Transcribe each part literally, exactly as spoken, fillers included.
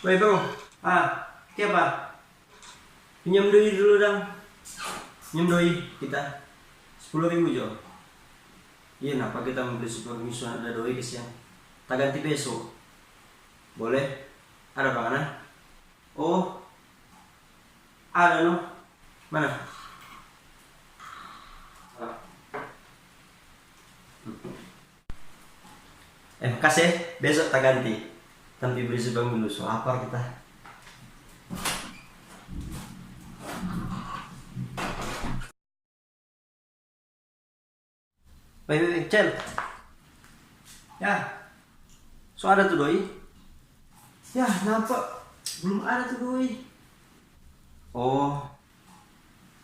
Woi bro, ah, kiapa? Pinjam doi dulu dang. Pinjam doi kita sepuluh ribu jo. Iya, napa kita mo beli super miso ada doi kasiang. Ta ganti beso. Boleh? Ada pa ngana? Oh, ada no. Mana? Eh, makase, beso ta ganti. Tapi beli super miso, so lapar kita. Wei, wei, wei, Cel. Ya. So ada tu doi? Ya, napa? Belum ada tu doi. Oh.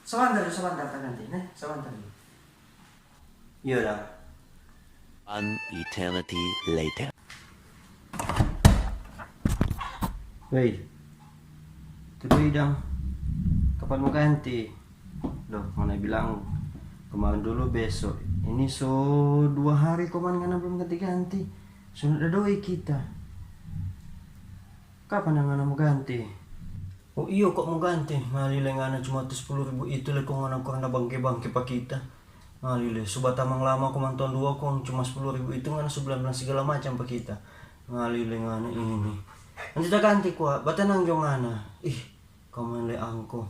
Sabantar, sabantar, ta ganti, ne? Sabantar. Iya, dang. One eternity later. Wei, tu doi dang, kapan mo ganti? Doh, ngana bilang kemarin dulu beso. Ini so dua hari kemarin ngana belum ganti-ganti. So ada doi kita. Kapan dang ngana mo ganti? Oh iyo, kong mo ganti. Ngali le ngana, cuma tu sepuluh ribu itu le kong ngana kurang da bangke-bangke pa kita. Ngali le, so batamang lama komang tong dua kong cuma sepuluh ribu itu ngana so bilang-bilang segala macam pa kita. Ngali le ngana ini. Nanti ta ganti kwa, batenang jo ngana. Ih, kaman le angko.